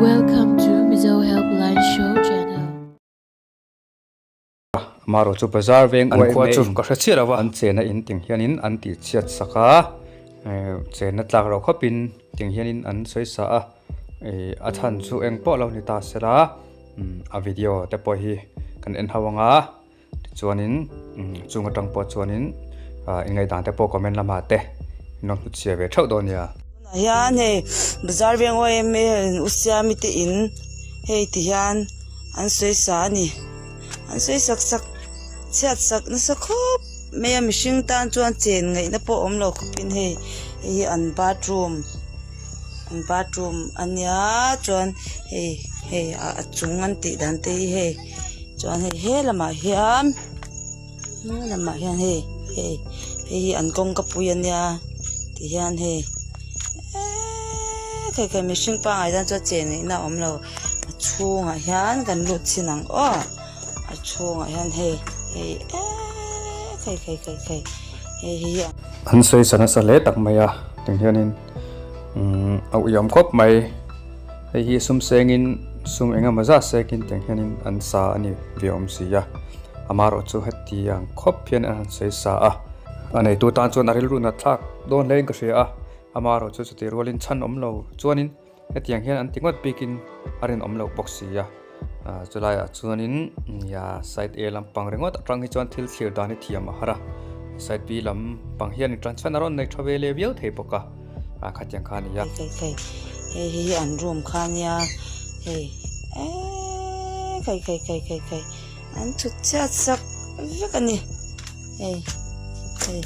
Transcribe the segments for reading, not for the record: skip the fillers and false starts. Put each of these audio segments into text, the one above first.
Welcome to Mizo Helpline Show Channel. Amarawh chu bazar veng an khua chu ka hre chiah lo a an chena in ting hianin an tih chhiat sak a chena tlak loh khawpin ting hianin an sawi sa a a chhan chu eng pawh lo ni ta sela a video te pawh hi kan en ho anga tichuanin chung atang pawh chuanin in ngaihdan te pawh comment lamah te in rawn hmu chhia ve theuh dawn nia. Tunah hian hei bazar veng yma u Siami te in hei ti hian an sawi sa a ni an sawi sak sak chhiat sak nasa khawp mai a mihring tan chuan chen ngaihna pawh awm lo khawpin hei hei hi an bathroom an bathroom a nia chuan hei hei a chung an tih dan te hi hei. Chuan hei he lamah hian he lamah hian hei hei hei hi an kawngka pui a nia ti hian hei eeee khai khai mihring pangai tan chuan chen ngaihna a awm lo a chhungah hian kan lut chhin ang aw a chhungah hian hei hei eeee khai khai khai khai hei hi An sawi sa nasa hle tak mai a tiang hianin umm a uiawm khawp mai. Hei hi sum sengin sum eng emaw zat sekin tiang hianin an sa a ni ve awm si a, amaherawh chu heti ang khawp hian an han sawi sa a. A neitu tan chuan a rilru nat thlak dawn hlein ka hria a, amaherawh chu chutih rualin chhan awm lo chuanin hetiang hian an ti ngawt bikin a rinawm lo bawk si a, chulaiah chuanin nia side A lampang ringawt atang hi chuan thil thlir dan hi thiam a har a, side B lampang hian in tan chhan a rawn nei tha ve leh viau thei bawk a. a khatiang kha a ni a. Hei hei hei hi an room kha ania hei eeee khai khai khai khai khai an thut chhiat sak vek a ni hei hei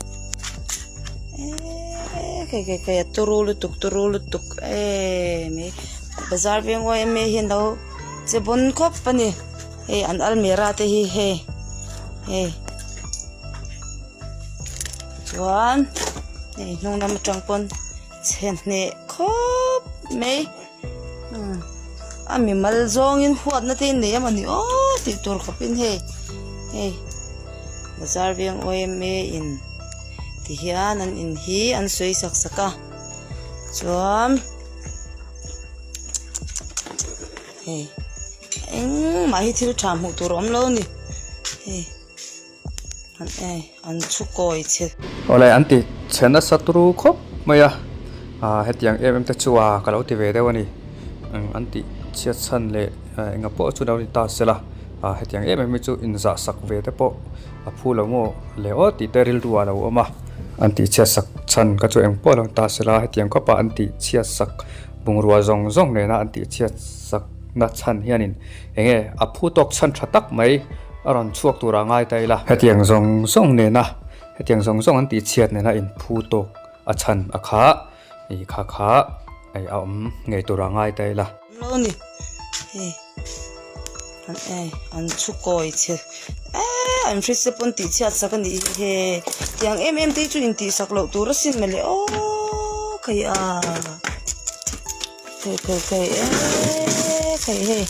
eeee khai khai khai a turu lutuk turu lutuk eee mai bazar veng yma hian lo che bawn khawp a ni hei an almirah te hi hei hei. Chuan hei hnung lam atang pawn chhe hneh khawp mai a mimal zawngin huatna te in nei a mawni aw tih tur khawpin hei hei bazar veng yma in ti hian an in hi an sawi sak sak a chuan hei engmah hi thil tha hmuh tur a awm lo a ni hei. An e an chhu kawi che. Awle an ti chhe nasa turu khawp mai a, ah hetiang em em te chu a ka lo ti ve deuh a ni, an tih chhiat chhan leh enga pawh chu lo ni ta sela, ah hetiang em em hi chu inzah sak ve te pawh a phu lo maw le aw tih te rilru ah a lo awm a, an tih chhiat sak chhan kha chu eng pawh lo ni ta sela hetiang khawpa an tih chhiat sak bungrua zawng zawng nena an tih chhiat sak na chhan hianin enge a phu tawk chhan tha tak mai. A rawn chhuak tur ah ngai ta ila. Hetiang zawng zawng nena, hetiang zawng zawng an tih chhiat nena inphu tawk a chhan a kha, i kha kha ei a awm ngei tur ah ngai ta ila. Lo ni, hei an ei an chhu kawi che eee an hre se pawn tih chhiat sak a nih hi he tiang em em te hi chu intih sak loh tur asin mawle aww khai a khai khai khai eee khai hei.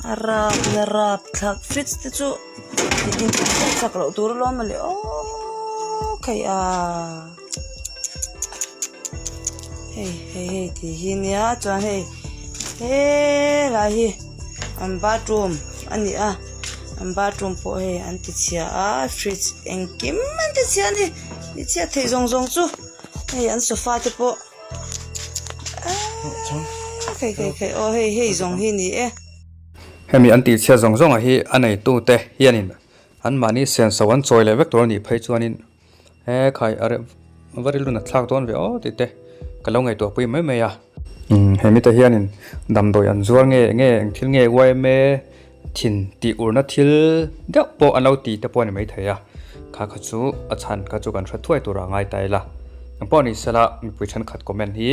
A rap la rap thlak fridge te chu in chak loh tur alawm mawle aww khai a hei hei hei tih hi nia chuan hei helai hi an bathroom a ni a an bathroom pawh hei an ti chhia a fridge engkim an ti chhia a ni ti chhiat theih zawng zawng chu hei an sofa te pawh. Khei khei khei aw hei hei zawng hi ni e. Hemi an tih chhiat zawng zawngah hi a neitute hianin anmahni senso an chawi leh vek tur a nih phei chuanin he khai a reh va rilru nat thlak dawn ve aw tih te ka lo ngaihtuah pui mai mai a. Hemi te hianin damdawi an zuar nge nge eng thil nge yma thin tih urna thil deuh pawh an lo ti te pawh a ni maithei a, kha kha chu a chhan kha chu kan hre thuai tur ah ngai ta ila. Eng pawh ni sela mipui thenkhat comment hi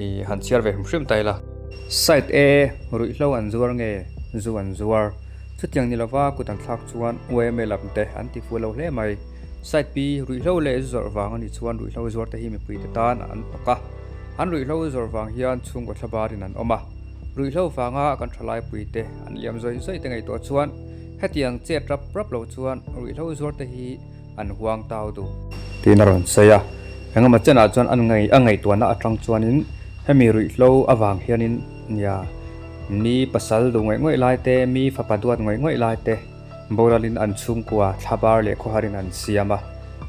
ih han chhiar ve hrim hrim ta ila. Side A, Ruihhlo an zuar nge zu an zuar? Chutiang ni lova kut an thlak chuan yma lam te an ti fuh lo hle mai. Side B, Ruihhlo leh zu zawrh vang a nih chuan ruihhlo zuar te hi mipui te tan an hnawk a, an ruihhlo zawrh vang hian chhungkaw thlabarin an awm a. Ruihhlo vanga kan thalai puite an liam zawih zawih te ngaihtuah chuan hetiang chet rap rap lo chuan ruihhlo zuar te hi an huang tau duh. Tiin a rawn sawi a, engemaw chenah chuan an ngaih a ngaihtuahna atang chuanin hemi ruihhlo avang hianin nia Mi pasal duh ngawih ngawih lai te, mi fapa duat ngawih ngawih lai te boralin an chhungkua thlabar leh khawharin an siam a.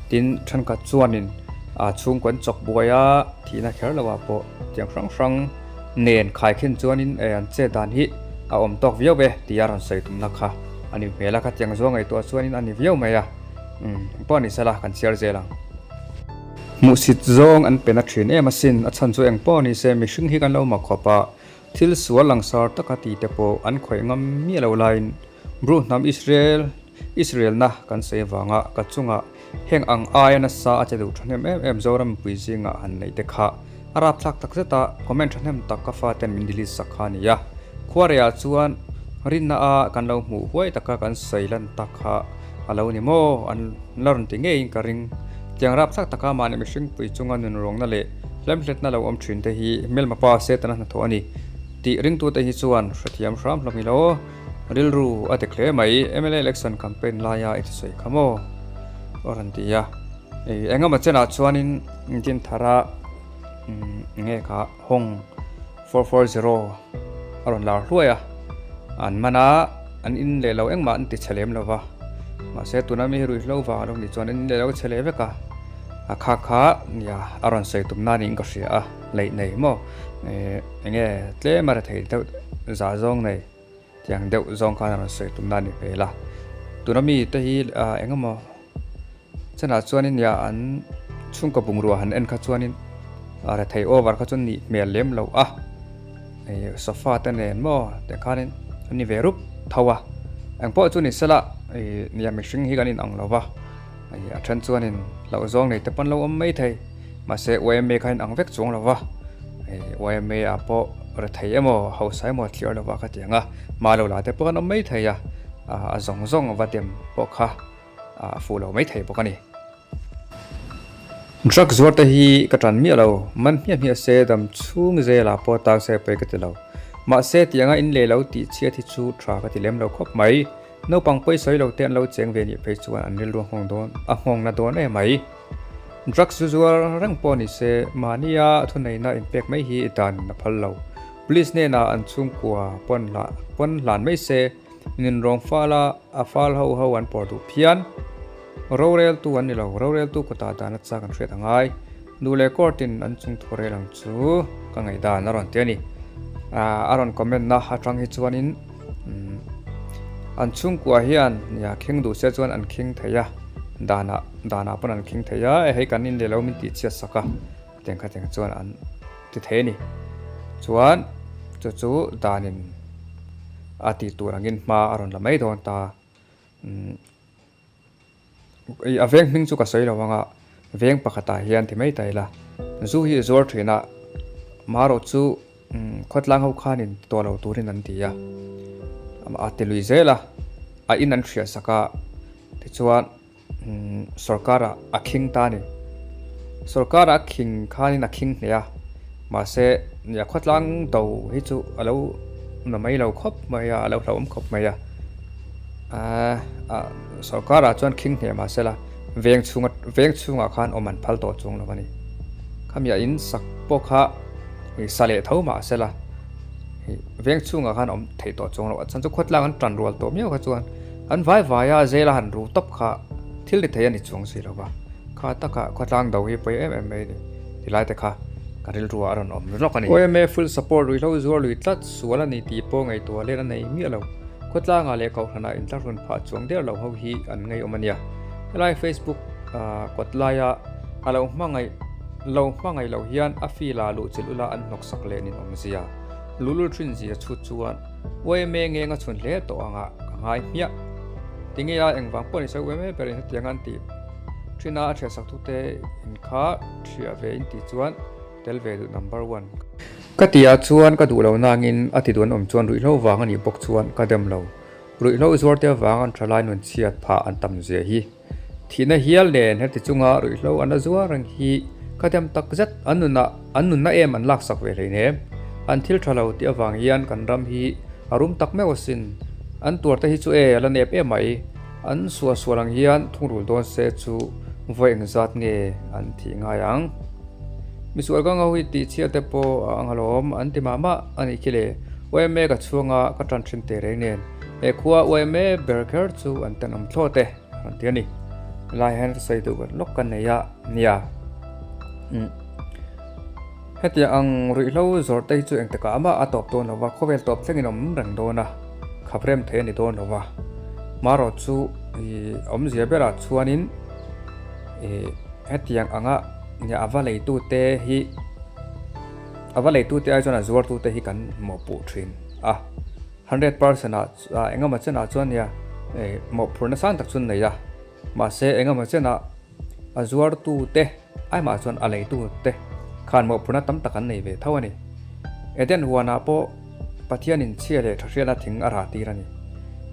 Tin, thenkhat chuanin a chhungkua an chawk buai a, thihna kher lo ah pawh tiang hrang hrang nen khaikhin chuanin an chet dan hi a awm tawk viau e tia rawn sawi tumna kha a ni hmel a. Khatiang zuang ngaihtuah chuanin a ni viau mai a, umm pawh a ni sela kan chhiar zel ang. Hmuhsit zawng an pe na thin em asin, a chhan chu eng pawh ni se mihring hi kan lo mak khawp a, thil sual langsar taka ti te pawh an khawih ngam miah lo laiin Bru hnam Israel Israelna kan sawi avanga ka chungah heng ang aia nasa a che duh thahnem em em Zoram mipui zingah han neih te kha a rapthlak tak zet a, comment thahnem tak ka faten min delete sak kha a ni a. Khuareiah chuan rinna a kan lo hmuh huai taka kan sawi lan tak kha a lo ni maw? An la rawn ti ngeiin ka ring. Tiang rapthlak taka mahni mihringpui chunga nunruangna leh hlemhletna lo awm thin te hi hmelma pa Setana hnathawh a ni tih ringtute hi chuan hrethiam hram hlawm ilo. Rilru a dik hle mai. Mla election campaign laia i thusawi kha maw? A rawn ti a. Engemaw chenah chuanin Dinthara nge kha Hawng 440 a rawn lar hluai a, an man a, an in leh lo engmah an ti chhe lem lo va, mahse tuna mi hi ruihhlo vang a lo nih chuan an in leh lo chhe leh vek a, a kha kha nia a rawn sawi tum na niin ka hria a, leih nei maw eng nge tlem a rethei deuh zah zawng nei tiang deuh zawng khan a rawn sawi tum na a ni hmel a, tuna mi te hi eng emaw. Chhanah chuanin nia an chhungkaw bungrua han en kha chuanin a rethei over kha chuan nih hmel lem lo a, hei sofa te nen maw tih khanin an ni ve rup tho a, engpawh chu ni sela ih nia mihring hi kan inang lo va, ih a then chuanin hlauh zawng nei te pawn lo awm mai thei mahse yma kha inang vek chuang lo va, ih yma ah pawh rethei emaw hausa emaw thliar lo va ka ti ang a, mah lo lah te pawh an awm mai thei a, a zawng zawng va dem pawh kha. a fuh lo mai thei bawk a ni. Drugs zuar te hi ka tan miah lo, man hmiah hmiah se dam chhung zelah pawh tak se pawi ka ti lo. Mahse tianga in leh lo tih chhiat hi chu tha ka ti lem lo khawp mai. Naupang pawi sawi lo te an lo cheng ve nih phei chuan an rilru a nghawng dawn a nghawng na dawn em mai. Drugs zu zuar reng pawh ni se mahnia thuneihna inpek mai hi dan a phal lo. Police hnenah an chhungkua pawn pawn hlan mai se. Nunrawng fala a fal ho ho an pawr duh phian. Roreltu an ni lo, roreltu kutah dan a chak an hriat a ngai. Duh leh court in an chung thu rel ang chu ka ngaihdan a rawn ti a ni. A rawn comment na atang hi chuanin an chhungkua hian nia khing duh se chuan an khing thei a, danah danah pawn an khing thei a, hei kan in leh lo min tih chhiat sak a, tiang kha tiang chuan an ti thei a ni. Chuan chu chu danin. A tih tur angin hma a rawn la mai dawn ta. A veng hming chu ka sawi lo ang a, veng pakhatah hian ti mai ta ila. Zu hi zuar thin a, marawh chu khawtlang ho khanin ti tawh lo turin an ti a. A ti lui zel a, a in an hriah sak a, tichuan Sorkar-ah a khing ta a ni. Sorkar-ah a khing khanin a khing hle a, mahse nia khawtlang do hi chu a lo na mai lo khawp mai a, a lo hlauhawm khawp mai a. Aaa sorkar-ah chuan khing hle mahse la veng chhunga veng chhungah khan awm an phal tawh chuang lo a ni. Khami a in sak pawh kha sa leh tho mahse la veng chhungah khan awm theih tawh chuang lo a chhan chu khawtlang an tan rual tawh miau kha chuan. An vai vai a zela han ru tawp kha thil ni thei a ni chuang si lo va, kha taka khawtlang do hi pawi em em mai a ni ti lai te kha ka rilru ah a rawn awm rawk a ni. Yma full support ruihhlo zuar lui tlat sual a ni tih pawh ngaihtuah len a nei miah lo. Khawtlangah leh kohhranah inthlahrun phah chuang der lo ho hi an ngeiawm a nia. Helai Facebook kawt laia a lo hmangaih lo hmangaih loh hian a feel ah luhchilh ula an hnawksak leh nin awmzia lulul thin zia chhut chuan Yma ngeng a chhun hle tawh ang ah ka ngai hmiah. Tinge a engvang pawh ni se yma berin hetiang an tih thin a, a thiah sak tute in kha thiah ve in tih chuan tel ve duh number one. Ka tih ah chuan ka duh lo nangin a ti duh an awm chuan ruihhlo vang a nih bawk chuan ka dem lo. Ruihhlo zuar te avang an thalai nun chhiat phah an tam zia hi. Thihna hial nen heti chunga ruihhlo an la zuar reng hi ka dem tak zet, an nunah an nunna em an laksak ve hleinem. An thil tha lo tih avang hian kan ram hi a rum tak meuh asin. An tuarte hi chu e a la nep em mai. An suah sual ang hian thungrul dawn se chu vawi engzat nge an thih ngai ang. Misual ka ngau hi tih chhiat te pawh a ang alawm an ti mah mah a nih khi le. Yma ka chhunga ka tan thin teh reng nen he khua yma ber kher chu an tenawm thlawt e a rawn ti a ni. Helai hian ka sawi duh lawk ka nei a nia. Umm hetiang ang ruihhlo zawrh te hi chu engtikah mah a tawp dawn lo va, khawvel tawp thlengin awm reng dawn a, khap rem thei a ni dawn lo va. Marawh chu ih awmzia berah chuanin ih hetiang anga nia a va leitute hi A va leitute ai chuan a zuartute hi kan mawhpuh thin a, 100% ah engemaw chenah chuan nia mawhphurhna sang tak chu an nei a, mahse engemaw chenah a zuartute aimah chuan a leitute khan mawhphurhna tam tak an nei ve tho a ni. Eden huanah pawh Pathianin chhia leh tha hriatna thing a rah tir a ni.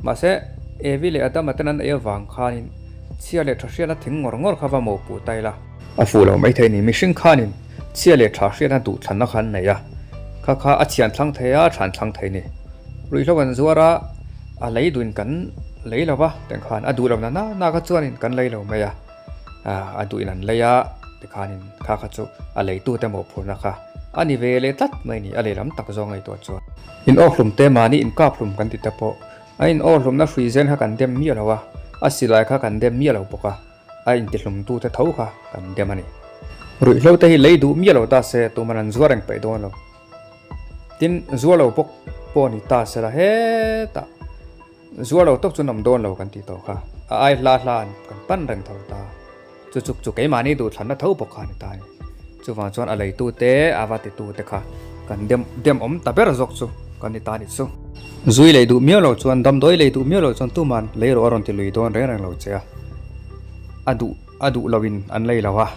Mahse Evi leh Adama ten an ei avang khanin chhia leh tha hriatna thing ngawr ngawr kha va mawhpuh ta ila. A fuh lo maithei ni, mihring khanin chhia leh tha hriatna duhthlanna kha an nei a, kha kha a chhian thlang thei a, a thlan thlang thei ni. Ruihhlo kan zuar a, a lei duhin kan lei lo va, tiang khan a duh lo na na kha chuanin kan lei lo mai a, a duhin an lei a, tikhanin kha kha chu a leitute mawhphurhna kha a ni ve leh tlat mai ni, a lehlam tak zawng ngaihtuah chuan. In awkhlum te mahni inkaphlum kan ti te pawh, a in awkhlumna hrui zen kha kan dem miah lo a, a silai kha kan dem miah lo bawk a. A intihlumtute tho kha kan dem a ni. Ruihhlo te hi lei duh miah lo ta se tuman an zuar reng peih dawn lo. Tin, zuar lo bawk pawh ni ta se la hetah zuar lo tawk chu an awm dawn lo kan tih tawh kha. A ai hla hla an kan pan reng tho ta. Chu chuk chu keimahni duhthlanna tho bawk kha a ni ta a ni. Chuvang chuan a leitute, a va titute kha kan dem dem awm ta ber zawk chu kan ni ta a ni chu. Zui lei duh miau loh chuan, damdawi lei duh miau loh chuan tuman lei rawh a rawn ti lui dawn reng reng lo che a. A duh a duh loin an lei lo a,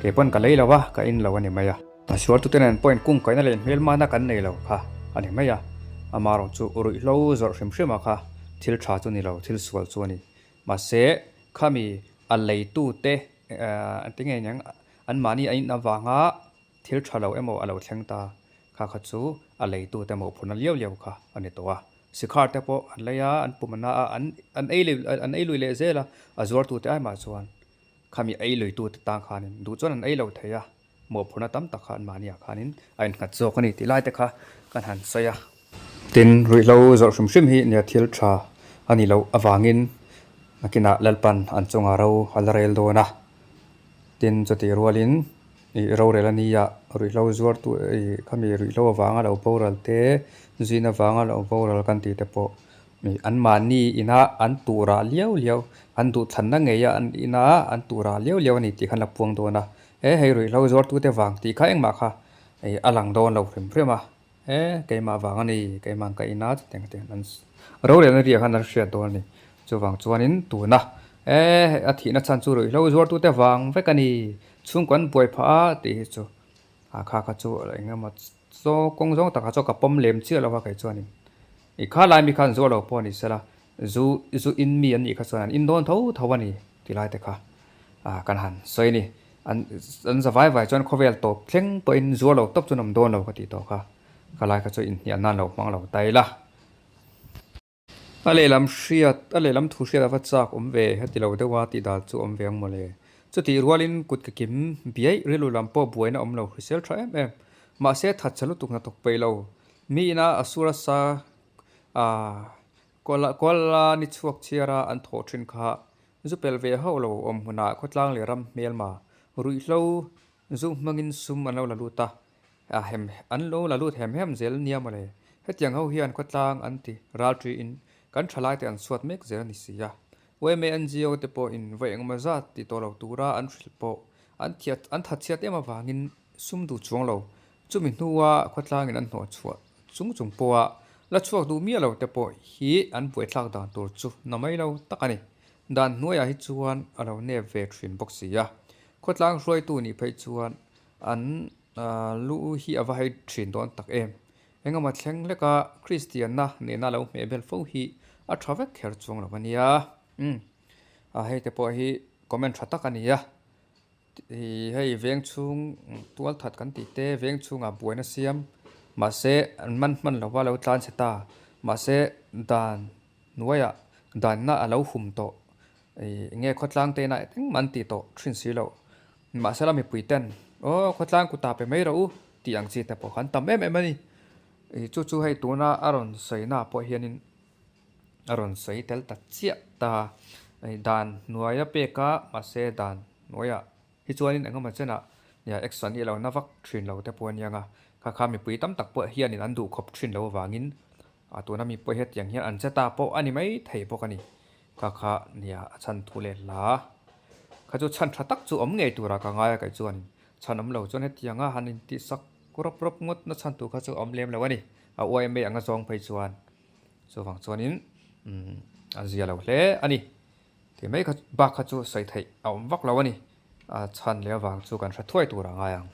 kei pawn ka lei lo a, ka in lo a ni mai a. A sualtute nen pawhin kungkaihna leh hmelmahna kan nei lo kha a ni mai a. Amaherawhchu chu ruihhlo zawrh hrim hrim a kha thil tha chu ni lo, thil sual chu a ni. Mahse, khami a leitute enge niang anmahni a in avanga thil tha lo emaw a lo thleng ta kha kha chu a leitute mawhphurhna liau liau kha a ni tawh a. Sikhar te pawh an lei a, an pum ana a, an an ei lui an ei lui leh zel a, a zuartute ai mah chuan khami ei luitute tang khanin duh chuan an ei lo thei a, mawhphurhna tam tak kha anmahniah khanin a innghat zawk a ni tih lai te kha kan han sawi a. Tin, ruihhlo zawrh hrim hrim hi nia thil tha a ni loh avangin nakinah Lalpan an chungah ro a la rel dawn a. Tin, chutih rualin ih rorel a nia ruihhlo zuartu ih khami ruihhlo avanga lo boral te, zin avanga lo boral kan tih te pawh ih anmahni ina an turah liau liau, an duhthlanna ngeia an ina an turah liau liau a ni tih kha an la puang dawn a. He hei ruihhlo zuartute vang tih kha engmah kha ih a lang dawn lo hrim hrim a. He keimah vang a ni, keimah ka ina chutiang te an rorelna ria khan an hriat dawn a ni. Chuvang chuanin tuna he a thihna chhan chu ruihhlo zuartute vang vek a ni, chhungkaw an buai phah a tih hi chu a kha kha chu eng emaw chaw kawng zawng takah chuan ka pawm lem chiah lo a kei chuanin i kha lai mi khan zuar lo pawh a ni sela zu zu in mi an nih kha chuan an in dawn tho tho a ni ti lai te kha kan han sawi a ni. An an za vai vai chuan khawvel tawp thleng pawhin zuar lo tawp chuan awm dawn lo ka tih tawh kha. Ka lai kha chu inhnial nan lo hmang lo ta ila. A lehlam hriat, a lehlam thu hriat a va chak awm ve, heti lo deuha tih dan chu awm ve ang mawle. Chutih rualin kut ka kim biaih rilru lam pawh buaina awm lo hrisel tha em em. Mahse that chhe lutuk hnathawk peih lo. Mi ina a sur a sa ah kuala kuala ni chhuak chhiara an thawh thin kha Zu pel ve hauh lo awm hmunah khawtlang leh ram hmelma ruihhlo zu hmangin sum an lo la lut a, a hem an lo la lut hem hem zel nia mawle. Hetiang ho hian khawtlang an ti ralṭiin kan ṭhalaite an suat mek zel a ni si a. Yma NGO te pawh in vawi engemaw zat ti tawh lo tura an hrilh pawh an thiat an thatchhiat em avangin sum duh chuang lo. Chumi hnua khawtlangin an hnawhchhuah chung chung pawha la chhuak duh miah lo te pawh hi an buaithlak dan tur chu na mai lo tak a ni. Dan hnuaiah hi chuan a lo nep ve thin bawk si a, khawtlang hruaitu nih phei chuan an lu hi a va hei thin dawn tak em. Engemaw thleng hleka Kristianna nena lo hmehbel fo hi a tha vek kher chuang lo a nia. Umm hei te pawh hi comment tha tak a ni a. Ih hei veng chhung tual that kan tih te veng chhungah buaina siam mahse an man hman lova lo tlan chhe ta mahse dan hnuaiah danna a lo hum tawh ih enge khawtlang te inah engmah an tih tawh thin si loh mahse la mipui ten aw khawtlang kutah pe mai rawh u tih ang chi te pawh kha an tam em em a ni. Ih chu chu hei tuna a rawn sawi na pawh hianin a rawn sawi tel ta chiah ta. Ih dan hnuaia pek a mahse dan hnuaiah hi chuanin eng emaw chenah nia action hi a lo na vak thin lo te pawh a nia nga. Kha kha mipui tam tak pawh hianin an duhkhawp thin lo avangin a tuna mi pawh hetiang hian an che ta pawh a ni mai thei bawk a ni. Kha kha nia a chhan thu leh hla. Kha chu chhan tha tak chu awm ngei turah ka ngai a kei chuanin chhan awm lo chuan hetianga han intihsak rawp rawp ngawt na chhan tur kha chu a awm lem lo a ni. A uai mai anga zawng phei chuan chuvang chuanin umm a zia lo hle a ni. Tih mai kha bak kha chu sawi theih a awm vak lo a ni. A chhan leh avang chu kan hre thuai tur a ngai ang.